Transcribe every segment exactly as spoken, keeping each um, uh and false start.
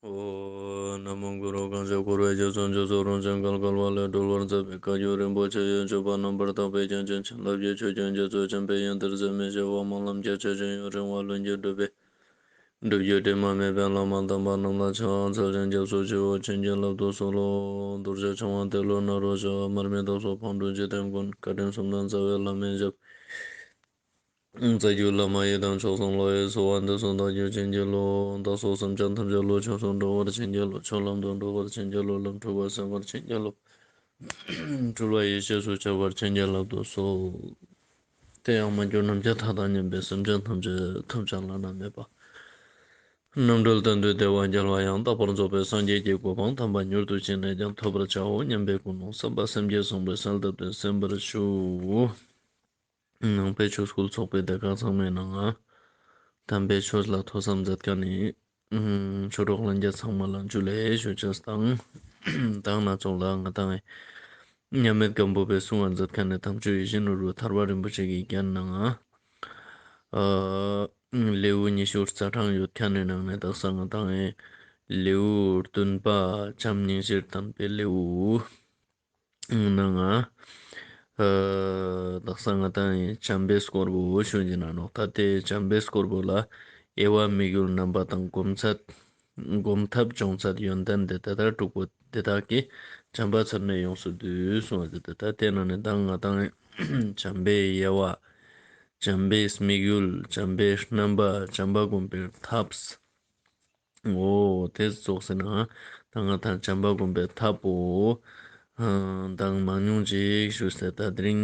ཨོ། ན་མོ་གུ་རུ། གང་ཞིག་འཁོར་བའི་རྒྱ་མཚོ་མཇུག་སོགས་རང་བྱུང་གལ་གལ་བ་ལས་སྒྲོལ་བར་མཛད་པའི་བཀའ་བརྒྱུད་རིན་པོ་ཆེ་ཡི་སྤྱོད་པ་རྣམ་པར་དག་པའི་རྒྱ་ཆེན་བྱིན་རླབས་ཀྱི་ཆུ་རྒྱུན་རྒྱ་མཚོ་འཆམ་པའི་ཡོན་ཏན་ཟད་མི་ཤེས་པ་སྨོན་ལམ་རྒྱ་ཆེ་ཞིང་ཡུན་རིང་བ་ལྷུན་གྱིས་གྲུབ་པའི་སྒྲུབ་བརྒྱུད་དྲི་མ་མེད་པའི་བླ་མ་དམ་པ་རྣམས་ལ་ཕྱག་འཚལ་ཞིང་སྐྱབས་སུ་མཆིའོ། བྱིན་གྱིས་བརླབ་ཏུ་གསོལ་ལོ། རྡོ་རྗེ་འཆང་བ་ཏེ་ལོ་ནཱ་རོ་ཞབས། མར་མི་དྭགས་པོ་ཕག་གྲུ་འཇིག་རྟེན་མགོན། བཀའ་དྲིན་གསུམ་ལྡན་རྩ་བའི་བླ་མའི་ཞབས། རྩ་བརྒྱུད་བླ་མ་ཡི་དམ་མཆོག་གསུམ་ལ་ཡི་གསོལ་བ་འདེབས་སོ། བདག་རྒྱུད་བྱིན་གྱིས་རློབས། བདག་སོགས་སེམས་ཅན་ཐམས་ཅད་བློ་ཆོས་སུ་འགྲོ་བར་བྱིན་གྱིས་རློབས། ཆོས་ལམ་དུ་འགྲོ་བར་བྱིན་གྱིས་རློབས། ལམ་འཁྲུལ་པ་སེལ་བར་བྱིན་གྱིས་རློབས། འཁྲུལ་པ་ཡེ་ཤེས་སུ་འཆར་བར་བྱིན་གྱིས་བརླབ་ཏུ་གསོལ། དེ་ཡང་མ་གྱུར་ནམ་མཁའི་མཐའ་དང་མཉམ་པའི་སེམས་ཅན་ཐམས་ཅད་ཐོབ་བྱ་བླ་ན་མེད་པ། རྣམ་གྲོལ་གཏན་དུ་བདེ་བ་རྒྱལ་བ་ཡང་དག་པར་རྫོགས་པའི་སངས་རྒྱས་ཀྱི་གོ་འཕང་དམ་པ་མྱུར་དུ་ཅི་ནས་ཀྱང་ཐོབ་པར་བྱའོ་སྙམ་པའི་ཀུན་སློང་བསམ་པ་སེམས་བསྐྱེད་བཟང་པོས་གསལ་བཏབ་སྟེ་གསན་པར་ཞུ། ནང་པའི་ཆོས་སྐུལ་ཚོགས་པའི་སྡེ་ཁག་ཚང་མའི་ནང་ང་དམ་པའི་ཆོས་ལ་ཐོས་བསམ་མཛད་མཁན་ནི་ཆོས་གྲོགས་ལྷན་རྒྱས་ཚང་མ་ལ་ཇུ་ལེ་ཞུ་ཅེས་དང་། དང་ན་ཚོགས་ལ་ང་དང་མཉམ་མེད་སྒམ་པོ་པའི་གསུང་བ་མཛད་མཁན་ནི་དམ་ཆོས་ཡིད་བཞིན་ནོར་བུ་ཐར་པ་རིན་པོ་ཆེ་གི་རྒྱན་ནང་ང་ཨ་ལེའུ་ཉི་ཤུ་རྩ་གྲངས་ཡོད་མཁན་ནི་ནང་ནས་དག་ས་ང་དང་ལེའུ་བདུན་པ་བྱམས་སྙིང་རྗེར་བསྟན་པའི་ལེའུ་ནང་ང་ཨ་དག་ས་ང་དང་བྱམས་པའི་སྐོར་བོ་ཞུ་ཡིན་ན་ནོག་ད་དེ་བྱམས་པའི་སྐོར་བོ་ལ་དབྱེ་བ་དམིགས་ཡུལ་རྣམ་པ་དང་སྒོམ་ཚད་སྒོམ་ཐབས་སྦྱོང་ཚད་ཡོན་ཏན་དེ་དེ་ལྟར་དྲུག་པོ་དེ་དག་གིས་བྱམས་པ་ཚར་ནས་ཡོངས་སུ་བསྡུས་གསུངས་པ་དེ་ད་དེ་ནང་ནས་ད་ང་དང་བྱམས་པའི་དབྱེ་བ། བྱམས་པའི་དམིགས་ཡུལ། བྱམས་པའི་རྣམ་པ། བྱམས་པ་སྒོམ་པའི་ཐབས། འོ་དེ་ཙོགས་ཟེར་ན་ད་ང་དང་བྱམས་པ་སྒོམ་པའི་ཐབས་པོ་དང་མང་ཉུང་ཅིག་ཞུས་ཏེ་ད་དེ་རིང་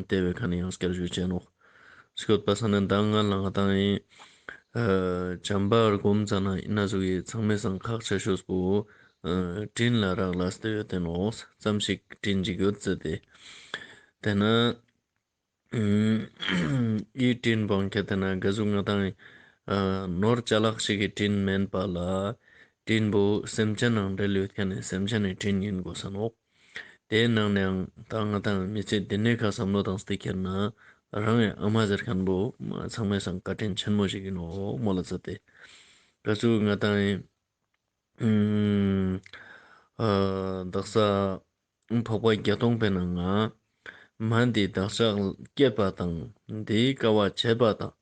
དེ་བའི་ཁ་ནས་ཡང་བསྐྱར་ཞུ་ཅེས་ནོག་སྐྱོད་པ་ས་ནས་ད་ང་ལ་ང་དང་ཡིན་བྱམས་པ་སྒོམ་ཙ་ན་ཡིན་ན་ཟུག་གི་ཚང་མའི་སང་ཁག་ཆེ་ཤོས་པོ་དྲིན་ལ་རག་ལས་ཏེ་ཡོད་དེ་ནོག་ཙམ་ཞིག་དྲིན་ཅིག་ཡོད་ཟེར་ཏེ་དེ་ན། འི་དྲིན་བོ་ཁྱེད་དེ་ན་ག་ཟུག་ང་དང་ནོར་ཅ་ལག་ཞིག་གི་དྲིན་མེན་པ་ལ། དྲིན་པོ་སེམས་ཅན་ནང་འབྲེལ་ཡོད་མཁན་ནི་སེམས་ཅན་ནི་དྲིན་ཡིན་དགོས་ས་ནོག་དེའི་ནང་ནའང་ད་ང་དང་མི་ཚེ་འདི་ནས་ཁ་བསམ་བློ་བཏང་སྟེ་ཁྱེར་ན་རང་ཡི་ཨ་མ་ཟེར་མཁན་པོ་ཚང་མའི་སང་བཀའ་དྲིན་ཆེན་མོ་ཞིག་ཡིན་ནོག་མོལ་ལ་ཙ་སྟེ། ག་ཟུག་ང་དང་ཨ་དག་ས་འཕགས་པ་བརྒྱད་སྟོང་པའི་ནང་ང་མ་འདི་བདག་ཅག་བསྐྱེད་པ་དང་། འདིའི་དཀའ་བ་སྤྱད་པ་དང་།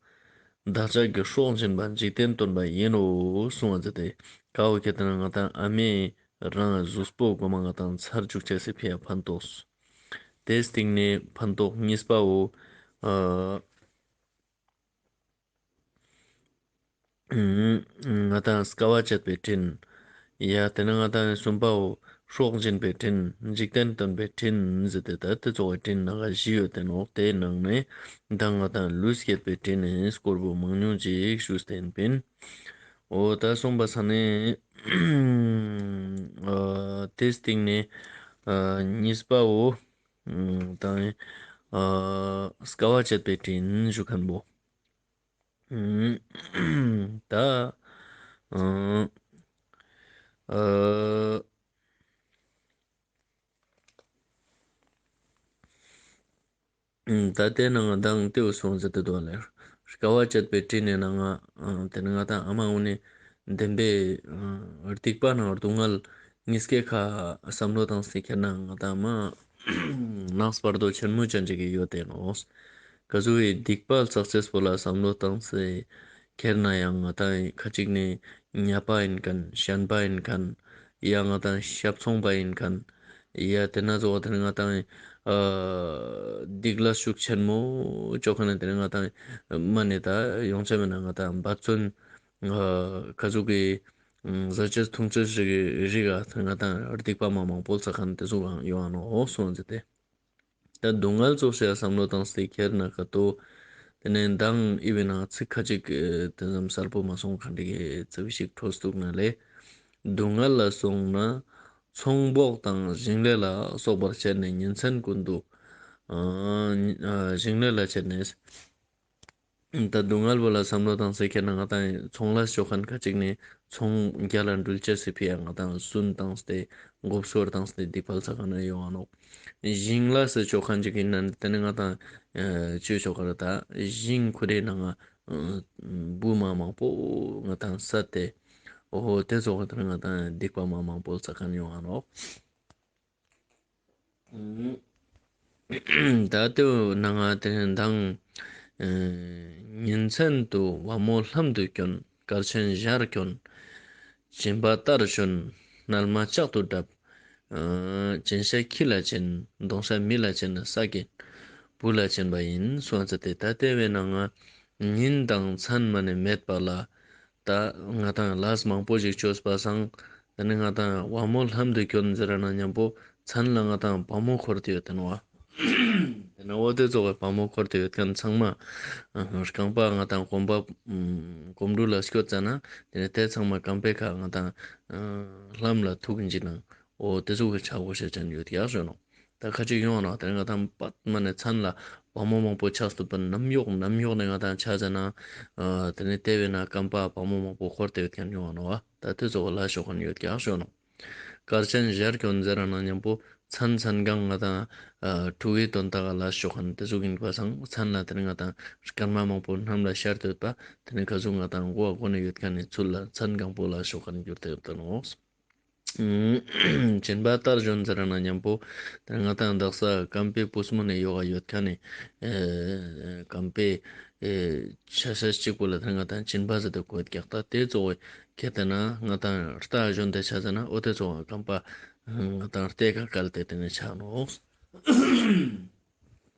བདག་ཅག་གི་སྲོག་འབྱིན་པ་འཇིག་རྟེན་སྟོན་པ་ཡིན་ནོ་གསུངས་པ་ཟེར་ཏེ། ཀ་བོ་ཁྱེད་དེ་ན་ང་དང་ཨ་མའི་རང་གཟུགས་པོ་གོ་མ་ང་དང་ཚར་བཅུག་ཅེས་སི་ཕི་ཡ་ཕན་ཐོགས། དེའི་སྟེང་ནས་ཕན་ཐོགས་གཉིས་པའོ། ཨ་ང་དང་དཀའ་བ་སྤྱད་པའི་དྲིན། ཡ་དེ་ན་ང་དང་གསུམ་པའོ། སྲོག་འབྱིན་པའི་དྲིན། འཇིག་རྟེན་སྟོན་པའི་དྲིན་ཟེར་ཏེ་ད་དེ་ཙོགས་པའི་དྲིན་ནང་ང་བཞི་ཡོད་དེ་ནོག་དེའི་ནང་ནས་ད་ང་དང་ལུས་བསྐྱེད་པའི་དྲིན་ནི་སྐོར་བོ་མང་ཉུང་ཅིག་ཞུས་ཏེ་ཡིན་པིན། འོ་ད་གསུངས་པ་ས་ནས་ཨ་དེའི་སྟེང་ནས་ཨ་གཉིས་པའོ། ཨ་དང་ཨ་དཀའ་བ་སྤྱད་པའི་དྲིན་ཞུ་མཁན་པོ། ཨ་ད་ཨ་ཨ་ད་དེ་ནང་ང་དང་དེའུ་སོང་ཟེར་ཏེ་འདུག་ལེ། དཀའ་བ་སྤྱད་པའི་དྲིན་ནི་ནང་ང་དེ་ནི་ང་དང་ཨ་མ་འོ་ནི་བདེན་པའི་སྡིག་པ་ནང་སྡུག་བསྔལ་གཉིས་ཀའི་ཁ་བསམ་བློ་བཏང་སྟེ་ཁྱེར་ན་ང་དང་མ་ནགས་བར་དོ་ཆེན་མོ་ཅན་ཅིག་གི་ཡོད་དེ་ནོག་ག་ཟུག་གི་སྡིག་པ་བསགས་ཅེས་པོ་ལ་བསམ་བློ་བཏང་སྟེ་ཁྱེར་ན་ཡང་ང་དང་ཁ་ཅིག་ནི་ཉ་པ་ཡིན་མཁན་ཤན་པ་ཡིན་མཁན་ཡ་ང་དང་ཤ་ཚོང་པ་ཡིན་མཁན་ཡ་དེ་ན་ཙོགས་དེ་ནི་ང་དང་ཨ་སྡིག་ལ་ཤུགས་ཆེན་མོ་ཅོ་མཁན་དེ་ནི་ང་དང་མ་ནི་ད་ཡོང་ཆ་མེད་ན་ང་དང་འབད་བརྩོན་ཨ་ག་ཟུག་གི་ཨ་ཟ་ཅེས་འཐུང་ཅེས་རིགས་རིགས་ཨ་ང་དང་སྡིག་པ་མ་མང་པོ་བསགས་མཁན་དེ་ཟུག་ཡང་ཡོང་ང་ནོག་གསུངས་ཟེར་ཏེ། ད་སྡུག་བསྔལ་ཙོགས་ཤིག་བསམ་བློ་བཏང་སྟེ་ཁྱེར་ན་ཀ་ཏོ། དེ་ནས་མདང་ཨི་བའི་ནང་ཚིག་ཁ་ཅིག་དེ་ཙམ་གསལ་པོ་མ་སོང་མཁན་འདི་གི་ཚིག་ཞིག་འཕྲོ་བཏུག་ན་ལེ། སྡུག་བསྔལ་ལ་སོང་ན་ཚོང་སྦོགས་དང་ཞིང་ལས་ལ་སོགས་པར་བྱས་ནས་ཉིན་མཚན་ཀུན་ཏུ་ཨ་ཨ་ཞིང་ལས་ལ་བྱས་ནས། ད་སྡུག་བསྔལ་བོ་ལ་བསམ་བློ་བཏང་སྟེ་ཁྱེར་ན་ང་དང་ཚོང་ལས་ཅོ་མཁན་ཁ་ཅིག་ནི་ཚོང་རྒྱལ་ལ་འགྲུལ་ཅེས་སི་ཕི་ཡ་ང་དང་སུན་བཏང་སྟེ་མགོ་སྐོར་བཏང་སྟེ་སྡིག་པ་བསགས་མཁན་ཡོང་ང་ནོག་ཞིང་ལས་སི་ཅོ་མཁན་ཅིག་ཡིན་ན་དེ་ནི་ང་དང་ཨ་ཅོ་ཅོ་ག་ར་ད་ཞིང་ཁུ་རེ་ནང་ང་ཨ་འབུ་མ་མང་པོ་ང་དང་བསད་དེ་ འོ་དེ་ཙོགས་ཏེ་ནེ་ང་དང་སྡིག་པ་མ་མང་པོ་ལ་ཆ་ཁན་ཡོང་ང་ནོག། ད་དེ་ནང་ང་དེ་ནེ་མདང་ཉིན་མཚན་དུ་བ་མོ་ལྷམ་དུ་གྱོན། སྐར་ཆེན་ཞལ་གྱོན། སྦྱིན་པ་ལྟར་བྱོན། མནལ་མ་ལྕག་ཏུ་བྲབ། སྦྱིན་བྱ་ཁྱི་ལ་བྱིན། གདོང་བྱ་མི་ལ་བྱིན། ས་ཀྱི་བུ་ལ་བྱིན་པ་ཡིན་གསུངས་ཏེ། ད་དེ་བོའི་ནང་ང་ཉིན་དང་མཚན་མ་ནེ་མེད་པ་ལ་ད་ང་དང་ལས་མང་པོ་ཞིག་ཅོས་པ་སང་དེ་ནེ་ང་དང་བ་མོ་ལྷམ་དུ་གྱོན་ཟེར་ན་ཉམ་པོ་མཚན་ལ་ང་དང་བ་མོ་འཁོར་ཏེ་ཡོད་དེ་ནོག་བ། དེ་ནེ་འོ་དེ་ཙོགས་སི་བ་མོ་འཁོར་ཏེ་ཡོད་ཁན་ཚང་མ་རྐང་པ་ང་དང་གོམ་པ་གོམ་འགྲོས་ལ་སྐྱོད་ཙ་ན་དེ་ནེ་དེ་ཚང་མ་རྐང་པའི་ཁ་ང་དང་ལྷམ་ལ་ཐུག་གིན་ཅིག་ནང་འོ་དེ་ཙོགས་སི་ཆ་གོས་ཤེས་ཅན་ཡོད་ཀྱག་ཞུ་ནོག། ད་ཁ་ཅིག་ཡོང་ང་ནོག། དེ་ནེ་ང་དང་པད་མ་ནེ་མཚན་ལ་བ་མོ་མང་པོ་ཆགས་ཏེ་པ་ནམ་ཡོག་ནམ་ཡོག་ནེ་ང་དང་ཆ་ཟ་ན་དེ་ནེ་དེ་བོའི་ནང་རྐང་པ་བ་མོ་མང་པོ་འཁོར་ཏེ་ཡོད་ཁན་ཡོང་ང་ནོག་བ། ད་དེ་ཙོགས་སི་ལ་ཤོག་ཁན་ཡོད་ཀྱག་ཞུ་ནོག། སྐར་ཆེན་ཞལ་གྱོན་ཟེར་ན་ཉམ་པོ་མཚན་མཚན་གང་ང་དང་ཕྲུ་གུའི་དོན་དག་ལ་ཤོག་ཁན་དེ་ཙོགས་ཡིན་པ་སང་མཚན་ལ་དེ་ནེ་ང་དང་སྐར་མ་མང་པོ་གནམ་ལ་ཤར་ཏེ་ཡོད་པ་དེ་ནེ་ག་ཟུག་ང་དང་མགོ་བ་མགོ་ནེ་ཡོད་ཁན་ནི་ཚུལ་ལ་མཚན་གང་པོ་ལ་ཤོག་ཁན་གྱུར་ཏེ་ཡོད་དེ་ནོག། སྦྱིན་པ་ལྟར་བྱོན་ཟེར་ན་ཉམ་པོ་དེ་ནེ་ང་དང་དག་ས་ཀམ་པའི་སྤུས་མོ་ནེ་ཡོག་ག་ཡོད་ཁན་ནི་ཀམ་པའི་ཆ་ཤས་གཅིག་པོ་ལ་དེ་ནེ་ང་དང་སྦྱིན་པ་ཟེར་ཏེ་གོ་ཡོད་ཀྱག། ད་དེ་ཙོགས་སི་ཁྱེད་དེ་ན་ང་དང་རྟ་བྱོན་ཏེ་ཆ་ཟ་ན་འོ་དེ་ཙོགས་སི་རྐང་པ་ང་དང་རྟའི་ཁ་བཀལ་ཏེ་དེ་ནེ་ཆ་ནོག།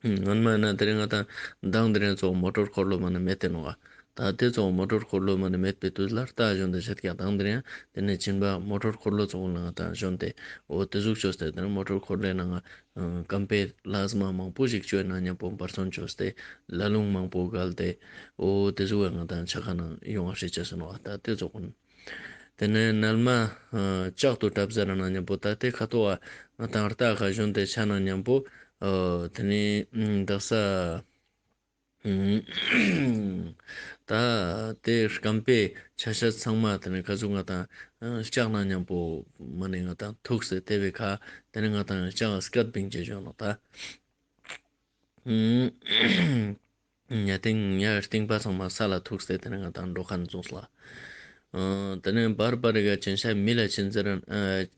སྔོན་མ་ན་དེ་རིང་ང་དང་མདང་དེ་རིང་ཙོགས་མོ་ཊར་འཁོར་ལོ་མ་ནེ་མེད་དེ་ནོག་ག། ད་དེ་ཙོགས་མོ་ཊར་འཁོར་ལོ་མ་ནེ་མེད་པའི་དུས་ལ་རྟ་བྱོན་ཏེ་ཆ་ཀྱག། མདང་དེ་རིང་དེ་ནེ་སྦྱིན་པ་མོ་ཊར་འཁོར་ལོ་ཙོགས་ལ་ང་དང་བྱོན་ཏེ་འོ་དེ་ཟུག་ཅོས་ཏེ་དེ་ནེ་མོ་ཊར་འཁོར་ལོའི་ནང་ང་ཀམ་པའི་ལས་མ་མང་པོ་ཞིག་ཅོས་ན་ཉམ་པོ་འབད་བརྩོན་ཅོས་ཏེ་ལ་ལུང་མང་པོ་བརྒལ་ཏེ་འོ་དེ་ཟུག་ང་དང་ཆ་ཁན་ཡོང་བ་ཤེས་ཅེས་ནོག་ག། ད་དེ་ཙོགས་ཀུན། དེ་ནེ་མནལ་མ་ལྕག་ཏུ་བྲབ་ཟེར་ན་ཉམ་པོ་ད་དེ་ཁ་ཐོག་ག་ང་དང་རྟ་ཁ་བྱོན་ཏེ་ཆ་ན་ཉམ་པོ་དེ་ནེ་དག་ས་ད་དེ་རྐང་པའི་ཆ་ཤས་ཚང་མ་དེ་ནེ་ག་ཟུག་ང་དང་ལྕག་ནང་ཉམ་པོ་མ་ནེ་ང་དང་ཐུག་སྟེ་དེ་བོའི་ཁ་དེ་ནེ་ང་དང་ལྕག་སྐད་བིང་ཅེས་ཡོང་ནོག་ད། ཉ་སྟེང་ཉ་སྟེང་པ་ཚང་མ་ས་ལ་ཐུག་སྟེ་དེ་ནེ་ང་དང་འགྲོ་ཁན་ཙོགས་ལ། དེ་ནེ་བར་བར་རི་ག་སྦྱིན་བྱ་མི་ལ་བྱིན་ཟེར་ན་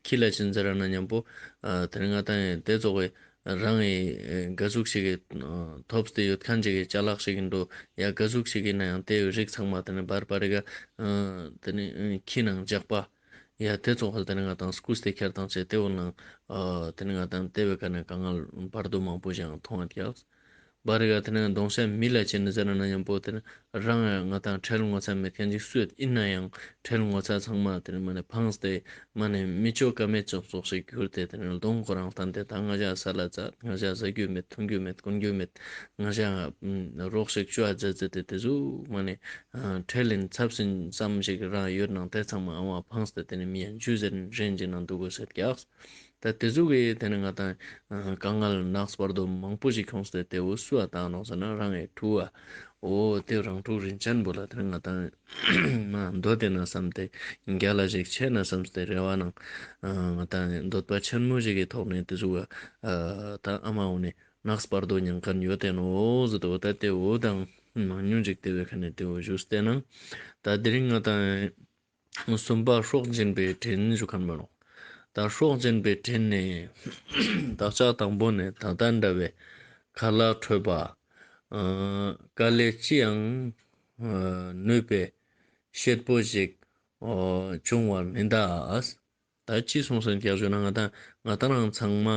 ཁྱི་ལ་བྱིན་ཟེར་ན་ཉམ་པོ་དེ་ནེ་ང་དང་དེ་ཙོགས་སི་རང་གི་ག་ཟུག་ཞིག་གི་ཐོབ་སྟེ་ཡོད་ཁན་ཅིག་གི་ཅ་ལག་ཞིག་ཡིན་འགྲོ་ཡ་ག་ཟུག་ཞིག་ཡིན་ན་ཡང་དེ་རིགས་ཚང་མ་དེ་ནེ་བར་བར་རི་ག་དེ་ནེ་ཁྱི་ནང་ཇག་པ་ཡ་དེ་ཙོགས་ལ་དེ་ནེ་ང་དང་སྐུས་ཏེ་ཁྱེར་ཏང་ཅེས་དེ་འོ་ནང་དེ་ནེ་ང་དང་དེ་བོའི་ཁ་ནེ་དཀའ་ངལ་བར་དོ་མང་པོ་ཞིག་མཐོང་ཡོད་ཀྱག། བར་རི་ག་དེ་ནེ་གདོང་བྱ་མི་ལ་བྱིན་ཟེར་ན་ཉམ་པོ་དེ་ནེ་རང་ང་དང་ཁྲེལ་ངོ་ཚ་མེད་ཁན་ཅིག་སུ་ཡོད་ཡིན་ན་ཡང་ཁྲེལ་ངོ་ཚ་ཚང་མ་དེ་ནེ་མ་ནེ་ཕངས་ཏེ་མ་ནེ་མི་ཅོ་ཀ་མེད་ཙོགས་ཙོགས་ཤིག་གྱུར་ཏེ་དེ་ནེ་གདོང་ཁོ་རང་བསྟན་ཏེ་ད་ང་ཞ་ས་ལ་ཙ་ང་ཞ་ཟ་རྒྱུ་མེད་འཐུང་རྒྱུ་མེད་གོན་རྒྱུ་མེད་ང་ཞ་རོགས་ཤིག་ཅོ་ཨ་ཛ་ཛ་ཏེ་དེ་ཟུག་མ་ནེ་ཁྲེལ་ལིན་ཚབས་སིན་ཙམ་ཞིག་རང་ཡོད་ནང་དེ་ཚང་མ་ཨ་བ་ཕངས་ཏེ་དེ་ནེ་མི་ཡང་ཇུ་ཟེར་རེན་ཅིག་ནང་འདུག་གོས་ཟེར་ཀྱག། ད་དེ་ཟུག་གི་དེ་ནེ་ང་དང་དཀའ་ངལ་ནགས་བར་དོ་མང་པོ་ཞིག་ཁྱོངས་ཏེ་དེ་འོ་སུ་ཨ་བཏང་ནོག་ཟེར་ན་རང་གི་ཕྲུ་གུ་འོ་དེ་རང་ཕྲུག་རིན་ཆེན་པོ་ལ་དེ་ནེ་ང་དང་མ་འདོད་དེ་ན་བསམ་སྟེ་རྒྱལ་ལ་ཞིག་ཆེ་ན་བསམ་སྟེ་རེ་བ་ནང་ང་དང་འདོད་པ་ཆེན་མོ་ཞིག་གི་ཐོག་ནེ་དེ་ཟུག་ད་ཨ་མ་འོ་ནེ་ནགས་བར་དོ་མྱང་ཁན་ཡོད་དེ་ནོག་ཟེར་དོ། ད་དེ་འོ་དང་མང་ཉུང་ཞིག་དེ་བོའི་ཁ་ནེ་དེ་འོ་ཞུས་ཏེ་ནང་ད་དེ་རིང་ང་དང་གསུམ་པ་སྲོག་སྦྱིན་པའི་དྲིན་ཞུ་ཁན་བོ་ནོག། ད་སྲོག་སྦྱིན་པའི་དྲིན་ནི་བདག་ཅག་དང་པོ་ནི་ད་ལྟ་འདྲ་བའི་ཁ་ལ་ཁྲོས་པ་དཀའ་ལས་ཅི་ཡང་ནུས་པའི་བཤེད་པོ་ཞིག་བྱུང་བར་མི་གདའ། ད་ཅི་སོང་ཟེར་ཀྱག་ཞུ་ན་ང་དང་ང་དང་རང་ཚང་མ་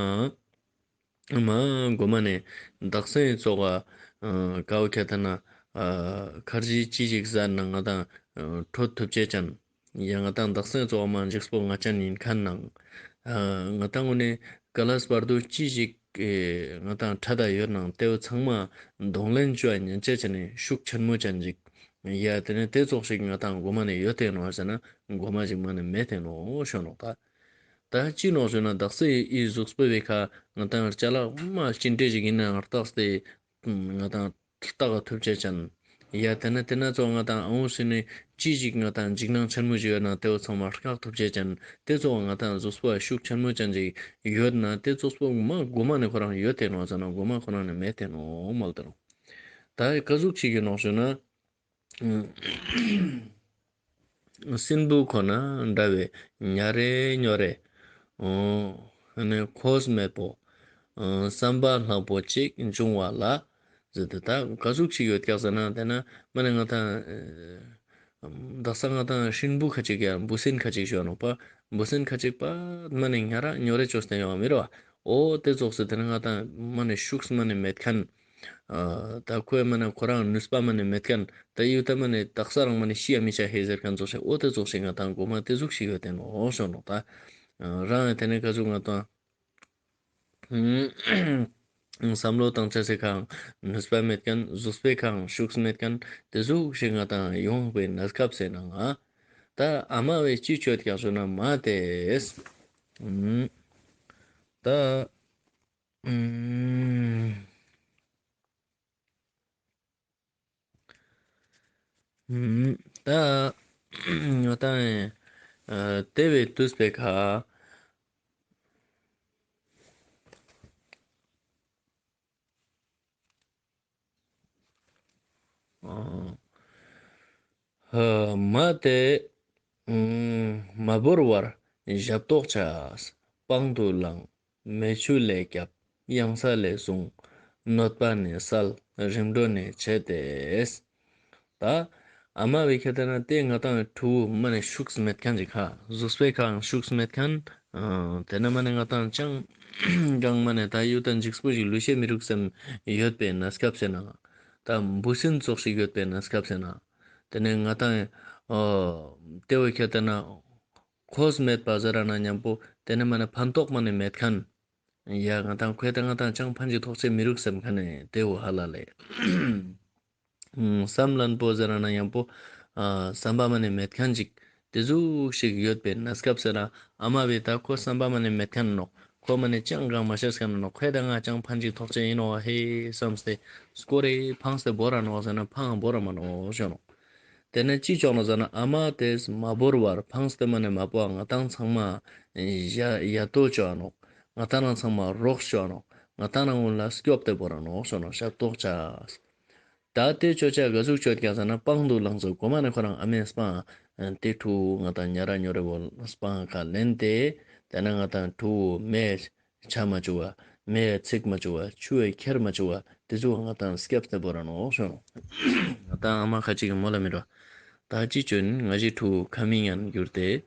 མ་གོ་མ་ནེ་དག་སེ་ཙོགས་ཀ་ཀའོ་ཁྱེར་ཏེ་ན་ཁར་ཇི་ཅི་ཞིག་ཟ་ན་ང་དང་ཁྲོ་ཐུབ་ཅེས་ཅན། ཡང་ང་དང་དག་སེ་ཙོགས་མ་འཇིགས་པོ་ང་ཅན་ཡིན་ཁན་ནང་ང་དང་ངོ་ནེ་ཀ་ལས་བར་དུ་ཅི་ཞིག་ང་དང་ཁྲ་ད་ཡོད་ནང་དེ་བོ་ཚང་མ་གདོང་ལེན་ཅོ་ཉན་ཅེས་ཅན་ནི་ཤུགས་ཆེན་མོ་ཅན་ཅིག། ཡ་དེ་ནེ་དེ་ཙོགས་ཤིག་ང་དང་གོ་མ་ནེ་ཡོད་དེ་ནོག་ཟེར་ན་གོ་མ་ཞིག་མ་ནེ་མེད་དེ་ནོག་ཞུ་ནོག་ད། ད་ཅི་ནོག་ཞུ་ན་དག་སེ་ཨི་ཟུགས་པོ་བོའི་ཁ་ང་དང་ཅ་ལག་མ་ཅི་འདྲ་ཞིག་ཡིན་ནའང་རྟགས་ཏེ་ང་དང་ལྟ་ག་ཐུབ་ཅེས་ཅན། ཡ་དེ་ནེ་དེ་ན་ཙོགས་ང་དང་ཨ་འོ་སི་ནེ་ཅི་ཞིག་ང་དང་འཇིགས་སྣང་ཆེན་མོ་ཞིག་ཡོད་ན་དེ་བོ་ཚང་མ་སྐྲག་ཐུབ་ཅེས་ཅན། དེ་ཙོགས་ང་དང་ཟུགས་པོ་ཤུགས་ཆེན་མོ་ཅན་ཞིག་ཡོད་ན་དེ་ཙོགས་པོ་མ་གོ་མ་ནེ་ཁོ་རང་ཡོད་དེ་ནོག་ཟེར་ན་གོ་མ་ཁོ་རང་ནེ་མེད་དེ་ནོག་མ་ལ་དེ་ནོག། ད་ཀ་ཟུག་ཅིག་ཡིན་ནོག་ཞུ་ན། སྲིན་བུ་ཁོ་ན་འདྲ་བའི་ཉ་རེ་ཉོ་རེ། ཨོ། ཨ་ནི་ཁོས་མེད་པོ། ཨོ། བསམ་པ་ལྷག་པོ་ཅིག་འབྱུང་བ་ལ། ཟེར་ཏེ་ད་ག་ཟུག་ཞིག་ཡོད་ཀྱག་ཟེར་ན་དེ་ན་མ་ནི་ང་དང་། དག་ས་ང་དང་སྲིན་བུ་ཁ་ཅིག་ཡང་འབུ་སྲིན་ཁ་ཅིག་ཞུ་ནོག་པ། འབུ་སྲིན་ཁ་ཅིག་པ་མ་ནི་ཉ་ར་ཉོ་རེ་ཅོས་ཏེ་ཡོང་བ་མི་རོ། ཨོ་དེ་ཙོགས་སེ་དེ་ན་ང་དང་མ་ནི་ཤུགས་མ་ནི་མེད་ཁན། ཨ་ད་ཁོའི་མ་ནི་ཁོ་རང་ནུས་པ་མ་ནི་མེད་ཁན། ད་ཡུ་ད་མ་ནི་དག་ས་རང་མ་ནི་ཤི་ཡ་མི་ཆ་ཧེ་ཟེར་ཁན་ཙོགས་ཤིག་ཨོ་དེ་ཙོགས་ཤིག་ང་དང་གོ་མ་དེ་ཟུག་ཞིག་ཡོད་དེ་ནོག་ཞུ་ནོག་ད། རང་ཡང་དེ་ནས་ག་ཟུག་ང་དང་བསམ་བློ་བཏང་ཆ་སེ་ཁང་ནུས་པ་མེད་ཁན། གཟུགས་པོའི་ཁང་ཤུགས་མེད་ཁན། དེ་ཟུག་ཞིག་ང་དང་ཡོང་བའི་གནས་སྐབས་སེ་ན་ང་། ད་ཨ་མ་བས་ཅི་ཅོད་ཀྱག་ཞུ་ན་མ་དེས། ད། ད་ང་དང་ཨ་དེ་བས་དུས་པའི་ཁ། ཨ་མ་དེ་མ་བོར་བར་ཞབས་ཏོག་བྱས། སྤང་དུ་བླངས། མེ་ཆུ་ལས་བསྐྱབས། གཡང་ས་ལས་བཟུང་། གནོད་པ་ནས་བསལ། རིམ་གྲོ་ནས་བྱས་ཏེ། ད་ཨ་མ་བའི་ཁ་ཏེ་ན་དེ་ང་དང་ཕྲུ་གུ་མ་ནི་ཤུགས་མེད་ཁན་ཅིག་ཁ། གཟུགས་པོའི་ཁའང་ཤུགས་མེད་ཁན། ཨ་དེ་ན་མ་ནི་ང་དང་ཅང་གང་མ་ནི་ད་ཡུ་དང་འཇིགས་པོ་ཞིག་ལུས་ཤེས་མི་རུག་སེམས་ཡོད་པའི་གནས་སྐབས་སེ་ན། ད་འབུ་སྲིན་ཙོགས་ཤིག་ཡོད་པའི་གནས་སྐབས་སེ་ན། དེ་ནས་ང་དང་ཨ་དེ་བའི་ཁ་ཏེ་ན་ཁོས་མེད་པ་ཟེར་ར་ན་མཉམ་པོ་དེ་ནས་མ་ནི་ཕན་ཐོགས་མ་ནི་མེད་ཁན། ཡ་ང་དང་ཁོས་ད་ང་དང་ཅང་ཕན་ཅིག་ཐོགས་ཅེས་མི་རུག་སེམས་ཁན་ནི་དེ་བོ་ཧ་ལ་ལེ། བསམ་ལན་པོ་ཟེར་ན་ཡང་པོ། ཨ་བསམ་པ་མ་ནི་མེད་ཁན་ཅིག་དེ་ཟུག་ཞིག་ཡོད་པའི་གནས་སྐབས་སེ་ན་ཨ་མ་བས་ད་ཁོ་བསམ་པ་མ་ནི་མེད་ཁན་ནོག། ཁོ་མ་ནི་ཅང་གང་མ་ཤེས་ཁན་ནོག། ཁོས་ད་ང་ཅང་ཕན་ཅིག་ཐོགས་ཅེས་ཡིན་ནོག་ཧེ་བསམས་ཏེ་སྐོར་རེ་ཕངས་ཏེ་བོར་ར་ནོག་ཟེར་ན་ཕངས་བོར་ར་མ་ནོག་ཞུ་ནོག། དེ་ནས་ཅི་ཅོ་ནོག་ཟེར་ན་ཨ་མ་དེས་མ་བོར་བར་ཕངས་ཏེ་མ་ནི་མ་བོ་ང་དང་ཚང་མ་ཡ་ཡ་ཏོ་ཅོ་ནོག། ང་དང་རང་ཚང་མ་རོགས་ཅོ་ནོག། ང་དང་རང་ཀུན་ལ་སྐྱོབ་སྟེ་བོར་ར་ནོག་ཞུ་ནོག། ཞབས་ཏོག་བྱས། ད་དེ་ཅོ་ཆ་ག་ཟུག་ཅོད་ཀྱག་ཟེར་ན་སྤང་དུ་བླངས་སོ། གོ་མ་ནི་ཁོ་རང་ཨ་མའི་སྤང་། དེ་ཕྲུ་གུ་ང་དང་ཉ་ར་ཉོ་རེ་བོ་སྤང་ཁ་ལེན་ཏེ། དེ་ན་ང་དང་ཕྲུ་གུ་མེ་ཆ་མ་བཅུག་པ། མེ་ཡ་ཚིག་མ་བཅུག་པ། ཆུ་ཡ་ཁྱེར་མ་བཅུག་པ། དེ་ཚོ་ང་དང་སྐྱབས་ཏེ་བོར་ར་ནོག་ཞུ་ནོག། ང་དང་ཨ་མ་ཁ་ཅིག་གི་མོལ་ལ་མི་རོ། ད་ཅི་ཅོ་ནི་ང་ཞི་ཕྲུ་གུ་ཁ་མི་ཉན་གྱུར་ཏེ།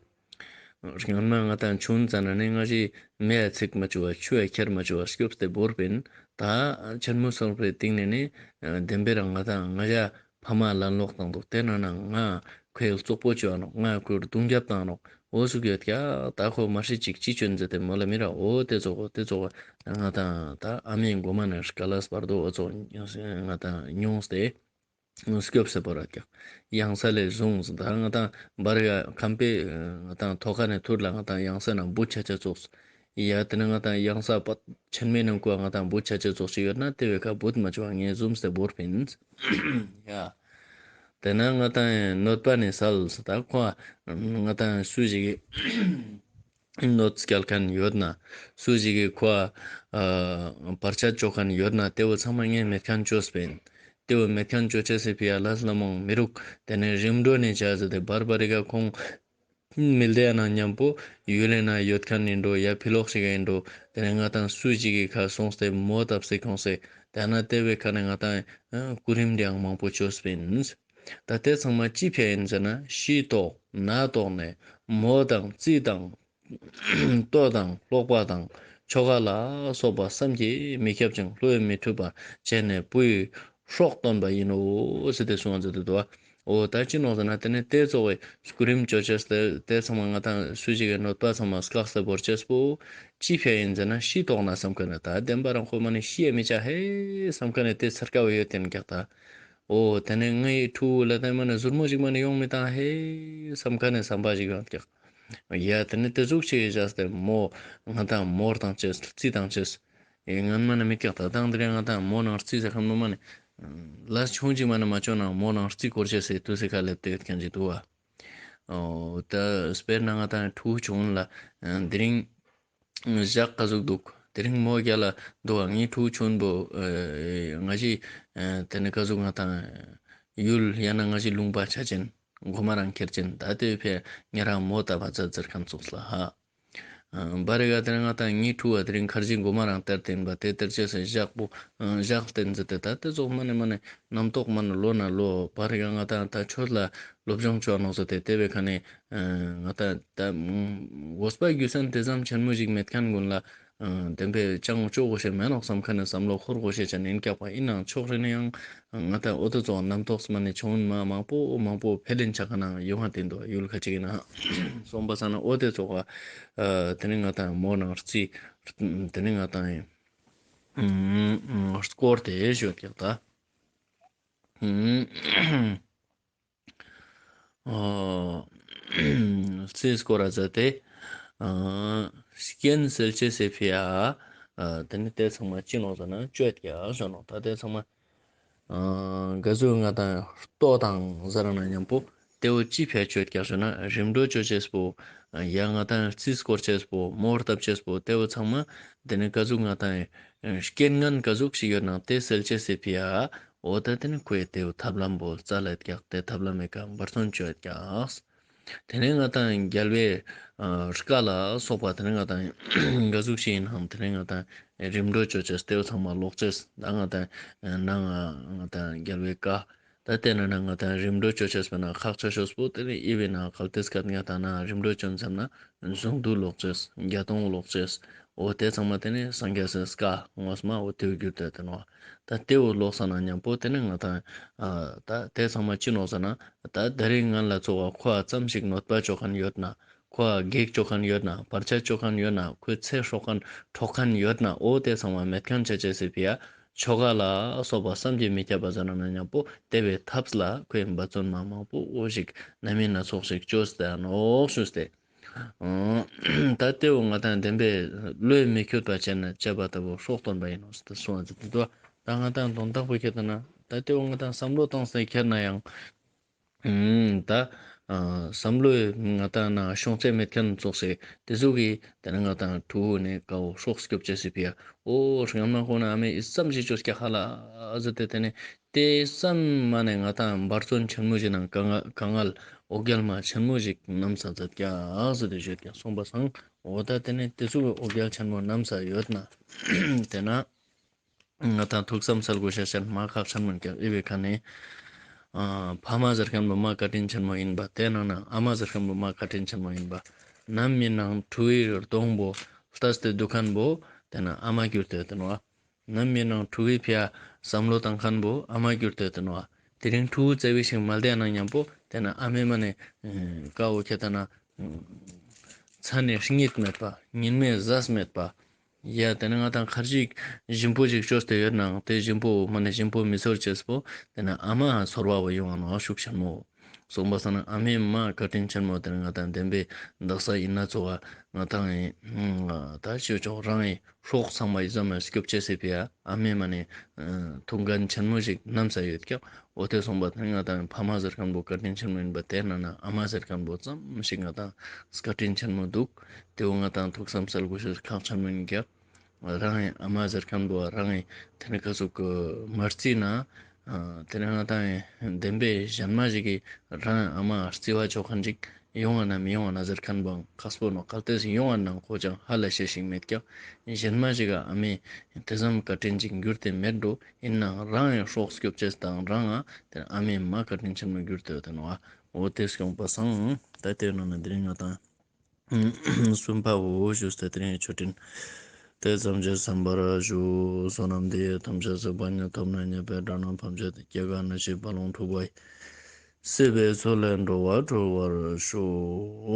སྔན་མ་ང་དང་ཆུང་ཙ་ན་ནི་ང་ཞི་མེ་ཡ་ཚིག་མ་བཅུག་པ། ཆུ་ཡ་ཁྱེར་མ་བཅུག་པ། སྐྱོབས་ཏེ་བོར་པིན། ད་ཆེན་མོ་སོང་པའི་སྟིང་ནེ་ནི་བདེན་པའི་རང་ང་དང་ང་ཞ་ཕ་མ་ལན་ལོག་བཏང་འདུག། དེ་ན་ན་ང་ཁོའི་བཙོག་པོ་ཅོ་ནོག། ང་ཁོའི་རྡུང་རྒྱབ་བཏང་ནོག། འོ་ཟུག་ཡོད་ཀྱག། ད་ཁོ་མ་ཧྲི་ཅིག་ཅི་ཅོ་ནི་ཟེར་ཏེ་མོལ་ལ་མི་ར། འོ་དེ་ཙོགས་དེ་ཙོགས་ང་དང་ད་ཨ་མའི་མགོ་མ་ནེ་སྐ་ལས་བར་དོ་འོ་ཙོགས་ང་དང་མྱོངས་ཏེ་སྐྱོབས་སེ་བོར་ར་ཀྱག། གཡང་ས་ལས་བཟུང་ཟེར་ད་ང་དང་བར་ཡ་ཁམས་པའི་ང་དང་ཐོག་ཁ་ནེ་ཐུར་ལ་ང་དང་གཡང་ས་ན་བུད་ཆ་ཆ་ཙོགས། ཡ་དེ་ནེ་ང་དང་གཡང་ས་པ་ཆེན་མོའི་ནང་ཀུ་ང་དང་བུད་ཆ་ཆ་ཙོགས་ཤིག་ཡོད་ན་དེ་བའི་ཁ་བུད་མ་ཆོག་ངས་བཟུམ་སྟེ་བོར་པིན། ཡ། དེ་ན་ང་དང་གནོད་པ་ནས་བསལ་ཟེར་ད་ཁོ་ང་དང་སུ་ཞིག་གི་གནོད་སྐྱལ་ཁན་ཡོད་ན། སུ་ཞིག་གི་ཁོ་ཨ་བར་ཆད་ཅོ་ཁན་ཡོད་ན་དེ་བོ་ཚང་མ་ངས་མེད་ཁན་ཅོས་པིན། དེ་བོ་མེད་ཁན་ཅོ་ཆ་སེ་ཕི་ཡ་ལས་སླ་མོ་མི་རུག། དེ་ནེ་རིམ་གྲོ་ནེ་བྱ་ཟེར་ཏེ་བར་བར་རི་ཀ་ཁོང་མི་ལྡེ་ཡ་ན་མཉམ་པོ་ཡུལ་ལི་ན་ཡོད་ཁན་ཡིན་འགྲོ། ཡ་ཕི་ལོག་ཞིག་ཡིན་འགྲོ། དེ་ནེ་ང་དང་སུ་ཞིག་གི་ཁ་སོང་སྟེ་མོ་བཏབ་སེ་ཁྱོངས་སེ་དེ་ན་དེ་བའི་ཁ་ནེ་ང་དང་སྐུ་རིམ་དེའང་མང་པོ་ཅོས་པིན། ད་དེ་ཚང་མ་ཅི་ཕི་ཡ་ཡིན་ཟེར་ན་ཤི་དོགས་ན་དོགས་ནས་མོ་དང་རྩིས་དང་ལྟོ་དང་ཀློག་པ་དང་ཆོ་ག་ལ་སོགས་པ་བསམ་གྱིས་མི་ཁྱབ་ཅིང་བློས་མི་ཐུབ་པ་བྱས་ནས་བུའི་སྲོག་བཏོན་པ་ཡིན་ནོ་ཟེར་ཏེ་གསུངས་ཟེར་ཏེ་འདུག་པ། འོ་ད་ཅི་ནོག་ཟེར་ན་དེ་ནེ་དེ་ཙོགས་པའི་སྐུ་རིམ་ཅོ་ཅེས་དེ་དེ་ཚང་མ་ང་དང་སུ་ཞིག་གི་གནོད་པ་ཚང་མ་བཀག་སྟེ་བོར་ཅེས་པོ་ཅི་ཕི་ཡ་ཡིན་ཟེར་ན་ཤི་དོགས་ན་བསམ་ཁན་ནི་ད་བདེན་པ་རང་ཁོ་མ་ནེ་ཤི་ཡ་མི་ཆ་ཧེ་བསམ་ཁན་ནི་དེ་ཚར་ཀ་བོ་ཡོད་དེ་ནི་ཀྱག་ད། འོ་དེ་ནེ་ངའི་ཕྲུ་གུ་ལ་དེ་མ་ནེ་ཟུར་མོ་ཞིག་མ་ནེ་ཡོང་མི་བཏང་ཧེ་བསམ་ཁན་ནི་བསམ་པ་ཞིག་ཡོང་ཀྱག། ཡ་དེ་ནེ་དེ་ཟུག་ཅིག་བྱས་ཏེ་མོ་ང་དང་མོ་དང་ཅེས་རྩིས་དང་ཅེས། ཨེ་སྔན་མ་ནེ་མི་ཀྱག་ད་དང་དེ་རིང་ང་དང་མོ་ནང་རྩིས་ཟེར་ཁན་མོ་མ་ནེ་ལས་ཆུང་ཅིག་མ་ནེ་མ་ཅོ་ན་མོ་ནང་རྩིས་སྐོར་ཅེས་སི་དུས་སི་ཁ་ལེབ་སྟེ་ཡོད་ཁན་ཅིག་འདུག་པ། འོ་ད་དཔེར་ན་ང་དང་ཕྲུ་གུ་ཆུང་ལ་དེ་རིང་ཞག་ག་ཟུག་འདུག། དེ་རིང་མོ་རྒྱལ་ལ་འདུག་པ། ངའི་ཕྲུ་གུ་ཆུང་པོ་ང་ཞི་དེ་ནེ་ག་ཟུག་ང་དང་ཡུལ་ཡང་ན་ང་ཞི་ལུང་པ་ཆ་ཅན། གོ་མ་རང་ཁྱེར་ཅན་ད་དེ་བོ་ཕི་ཡ་ཉེ་རང་མོ་ལྟ་བ་ཙ་ཙར་ཁན་ཙོགས་ལ་ཧ། ཨ་བར་ག་དེ་རིང་ང་ཏང་ངའི་ཕྲུ་གུ་དེ་རིང་ཁར་ཇི་གོ་མ་རང་སྟེར་ཏེན་པ་དེ་སྟེར་ཅེས་སི་ཞག་པོ་ཨ་ཞག་སྟེན་ཟེར་ཏེ་ད་དེ་ཙོགས་མ་ནེ་མ་ནེ་རྣམ་རྟོག་མ་ནེ་ལོ་ན་ལོ་བར་ག་ང་ཏང་ད་ཆོས་ལ་སློབ་སྦྱོང་ཅོ་ནོག་ཟེར་ཏེ་དེ་བོའི་ཁ་ནེ་ཨ་ང་ཏང་ད་དགོས་པ་རྒྱུ་མཚན་དེ་ཙམ་ཆེན་མོ་ཞིག་མེད་ཁན་གུན་ལ་ཨ་བདེན་པའི་ཅང་ཅོ་གོ་ཤེས་མེད་ནོག་སམ་ཁན་ནི་སམ་བློ་འཁོར་གོ་ཤེས་ཅན་ཨིན་ཀྱག་པ་ཨིན་ནའང་ཆོག་རེ་ནའང་ང་ཏང་འོ་དེ་ཙོགས་རྣམ་རྟོག་མ་ནེ་ཆུང་ངུན་མ་མང་པོ་མང་པོ་ཕེ་ལེན་ཆ་ཁན་ནང་ཡོང་ང་ཏེན་དོ་ཡུལ་ཁ་ཅིག་ཨིན་ན་སོང་པ་སང་ན་འོ་དེ་ཙོགས་ཨ་དེ་ནི་ང་ཏང་མོ་ནང་རྩི་དེ་ནི་ང་ཏང་ཨ་སྐོར་དེ་ཞོད་ཀྱག་ད། ཨ་རྩིས་སྐོར་ར་ཟེར་ཏེ་ཨ་རྐྱེན་སེལ་ཅེས་སི་ཕི་ཡ་ཨ་དེ་ནི་དེ་ཚང་མ་ཅི་ནོག་ཟེར་ན་ཅོད་ཀྱག་ཞོ་ནོག་ད་དེ་ཚང་མ་ཨ་ག་ཟུག་ང་ཏང་ལྟོ་དང་ཟེར་ན་མཉམ་པོ་དེ་བོ་ཅི་ཕི་ཡ་ཅོད་ཀྱག་ཞོ་ན་རིམ་གྲོ་ཅོ་ཅེས་པོ་ཡ་ང་ཏང་རྩིས་སྐོར་ཅེས་པོ་མོ་བཏབ་ཅེས་པོ་དེ་བོ་ཚང་མ་དེ་ནི་ག་ཟུག་ང་ཏང་རྐྱེན་ངན་ག་ཟུག་ཞིག་ཡོད་ན་དེ་སེལ་ཅེས་སི་ཕི་ཡ། འོ་ད་དེ་ནི་ཁོའི་དེའུ་ཐབས་ལམ་པོ་རྩ་ལ་ཡོད་ཀྱག་དེ་ཐབས་ལམ་མེ་ཀ་འབད་བརྩོན་ཅོ་ཡོད་ཀྱག་དེ་ནི་ང་ཏང་རྒྱལ་བའི་ཨ་བཀའ་ལ་སོགས་པ་དེ་ནི་ང་ཏང་ག་ཟུག་ཞིག་ཨིན་ནའང་དེ་ནི་ང་ཏང་རིམ་གྲོ་ཅོ་ཅེས་དེའུ་ཚང་མ་ལོག་ཅེས་ད་ང་ཏང་ནང་ང་ང་ཏང་རྒྱལ་བའི་བཀའ་ད་དེ་ན་ན་ང་ཏང་རིམ་གྲོ་ཅོ་ཅེས་པ་ན་ཁག་ཆེ་ཤོས་པོ་དེ་ནི་ཨི་བེ་ན་གལ་ཏེ་སྐད་ང་ཏང་ན་རིམ་གྲོ་ཅོ་མཚམས་ན། གཟུངས་བསྡུས་ལོག་ཅེས། བརྒྱད་སྟོང་ལོག་ཅེས། འོ་དེ་ཚང་མ་དེ་ནི་སངས་རྒྱས་སི་བཀའ་ངོས་མ་འོ་དེའུ་གྱུར་ཏེ་ཡོད་དེ་ནོག་ད་དེའུ་ལོག་ས་ན་མཉམ་པོ་དེ་ནི་ང་ཏང་ཨ་ད་དེ་ཚང་མ་ཅི་ནོག་ཟེར་ན་ད་དེ་རིང་ང་ལ་ཚོགས་པ་ཁོ་ཨ་ཙམ་ཞིག་གནོད་པ་ཅོ་ཁན་ཡོད་ན་ཁོ་ཨ་གེགས་ཅོ་ཁན་ཡོད་ན་བར་ཆད་ཅོ་ཁན་ཡོད་ན་ཁོའི་ཚེ་སྲོག་ཁན་འཕྲོག་ཁན་ཡོད་ན་འོ་དེ་ཚང་མ་མེད་ཁན་ཆ་ཅེས་སི་ཕི་ཡ་ཆོ་ག་ལ་སོགས་པ་བསམ་གྱིས་མི་ཁྱབ་པ་ཟེར་ན་མཉམ་པོ་དེ་བོའི་ཐབས་ལ་ཁོའི་འབད་བརྩོན་མ་མང་པོ་འོ་ཞིག་ན་མིན་ན་ཚོགས་ཤིག་ཅོས་ཏེ་ནོག་ཞུས་ཏེ། ད་དེའུ་ང་ཏང་བདེན་པའི་བློས་མི་འཁྱུད་པ་བྱས་ན་བྱས་པ་ལྟ་བུ་སྲོག་གཏོང་བ་ཡིན་ནོ་ཟེར་ཏེ་གསུངས་པ་ཟེར་ཏེ་འདུག་ད་ང་ཏང་དོན་དག་པོ་ཁྱེར་ཏེ་ན་ད་དེའུ་ང་ཏང་བསམ་བློ་བཏང་སྟེ་ཁྱེར་ན་ཡང་ད་བསམ་བློས་ང་ཏང་ན་ཤོང་ཚད་མེད་ཁན་ཙོགས་སེ་དེ་ཟུག་གི་དེ་ནི་ང་ཏང་ཕྲུ་གུ་ནི་ཀ་བོ་སྲོག་སྐྱོབ་ཅེས་སི་ཕི་ཡ་འོ་སྔན་མ་ཁོ་ན་ཨ་མའི་ཨི་ཙམ་ཞིག་ཅོས་ཀྱག་ཧ་ལ་ཟེར་ཏེ་དེ་ནི། དེ་ཙམ་མ་ནེ་ང་ཏང་འབད་བརྩོན་ཆེན་མོ་ཞིག་ནང་དཀའ་ངལ་དཀའ་ངལ་འོ་བརྒྱལ་མ་ཆེན་མོ་ཞིག་རྣམས་ས་མཛད་ཀྱག་ཟེར་ཏེ་ཞུས་ཀྱག་སོང་པ་སང་འོ་ད་དེ་ནི་དེ་ཙུག་འོ་བརྒྱལ་ཆེན་མོ་རྣམས་ས་ཡོད་ན་དེ་ན་ང་ཏང་ཐུགས་བསམ་སལ་དགོས་ཤེས་ཅན་མ་ཁག་ཆེན་མོ་ཀྱག་ཨི་བེ་ཁ་ནེ་ཨ་ཕ་མ་ཟེར་ཁན་པོ་མ་བཀའ་དྲིན་ཆེན་མོ་ཡིན་པ་དེ་ནང་ན་ཨ་མ་ཟེར་ཁན་པོ་མ་བཀའ་དྲིན་ཆེན་མོ་ཡིན་པ་ནམ་མི་ནང་ཕྲུ་གུའི་གདོང་པོ་ལྟས་ཏེ་འདུག་ཁན་པོ་དེ་ན་ཨ་མ་གྱུར་ཏེ་ཡོད་དེ་ནོ། ནམ་མི་ནང་ཕྲུ་གུའི་ཕི་ཡ་བསམ་བློ་བཏང་ཁན་པོ་ཨ་མ་གྱུར་ཏེ་ཡོད་དེ་ནོ། དེ་རིང་ཕྲུ་གུ་བཙའ་བའི་ཞིང་མ་བདེ་ན་མཉམ་པོ་དེ་ན་ཨ་མའི་མ་ནེ་ཀ་བོ་ཁྱེར་ཏེ་ན་མཚན་ནི་གཉིད་མེད་པ་ཉིན་མེད་ཟས་མེད་པ་ཡ་དེ་ན་ང་ཏང་ཁར་ཅིག་ཞིམ་པོ་ཞིག་ཅོས་ཏེ་ཡོད་ནའང་དེ་ཞིམ་པོ་མ་ནེ་ཞིམ་པོ་མི་ཚོར་ཅེས་པོ་དེ་ན་ཨ་མ་ཚོར་བ་བོ་ཡོང་ང་ནོ་ཤུགས་ཆེན་མོ། སོང་པ་སང་ན་ཨ་མའི་མ་བཀའ་དྲིན་ཆེན་མོ་དེ་ང་ཏང་བདེན་པའི་དག་ས་ཡིན་ན་ཚོ་བ་ང་ཏང་ཡིན་ད་ཅོ་ཅོག་རང་ཡིན་སྲོག་ཚང་མ་ཡི་ཙམ་མ་སྐྱོབ་ཅེས་སི་ཕི་ཡ་ཨ་མའི་མ་ནེ་ཐུགས་འགན་ཆེན་མོ་ཞིག་བསྣམས་ས་ཡོད་ཀྱག་འོ་དེ་སོང་པ་དེ་ང་ཏང་ཕ་མ་ཟེར་ཁན་པོ་བཀའ་དྲིན་ཆེན་མོ་ཡིན་པ་དེ་ན་ན་ཨ་མ་ཟེར་ཁན་པོ་ཙམ་ཞིག་ང་ཏང་བཀའ་དྲིན་ཆེན་མོ་འདུག་དེ་བོ་ང་ཏང་ཐུགས་བསམ་སལ་དགོས་ཤེས་ཁག་ཆེན་མོ་ཡིན་ཀྱག་རང་ཨ་མ་ཟེར་ཁན་པོ་རང་དེ་ནི་ཀ་ཟུག་གི་མ་རྩིས་ན་དེ་ནི་ང་ཏང་བདེན་པའི་གཞན་མ་ཞིག་གི་རང་ཨ་མ་རྩི་བ་ཅོ་ཁན་ཅིག་ཡོང་ང་ན་མི་ཡོང་ང་ན་ཟེར་ཁན་པོ་ཁག་པོ་ནོ། གལ་ཏེ་ཡོང་ང་ན་ཁོ་ཅང་ཧ་ལས་ཤེས་ཤིག་མེད་ཀྱག་གཞན་མ་ཞིག་ག་ཨ་མའི་དེ་ཙམ་བཀའ་དྲིན་ཅིག་གྱུར་ཏེ་མེད་འགྲོ། ཡིན་ནའང་རང་ཡང་སྲོག་སྐྱོབ་ཅེས་དང་རང་ང་དེ་ཨ་མའི་མ་བཀའ་དྲིན་ཆེན་མོ་གྱུར་ཏེ་ཡོད་དེ་ནོ། འོ་དེ་སོང་པ་སང་ད་དེ་ནང་ན་དེ་རིང་ང་ཏང་གསུམ་པ་བོ་ཞུས་ཏེ་དེ་རིང་མཆོད་སྤྲིན་དེ་ཙམ་གྱིས་གསན་པར་ཞུ། བསོད་ནམས་འདི་ཡིས་ཐམས་ཅད་གཟིགས་པ་ཉིད། ཐོབ་ནས་ཉེས་པའི་དགྲ་རྣམས་ཕམ་བྱས་ཏེ། སྐྱེ་རྒ་ན་འཆིའི་རྦ་ཀློང་འཁྲུགས་པ་ཡི། སྲིད་པའི་མཚོ་ལས་འགྲོ་བ་སྒྲོལ་བར་ཤོག།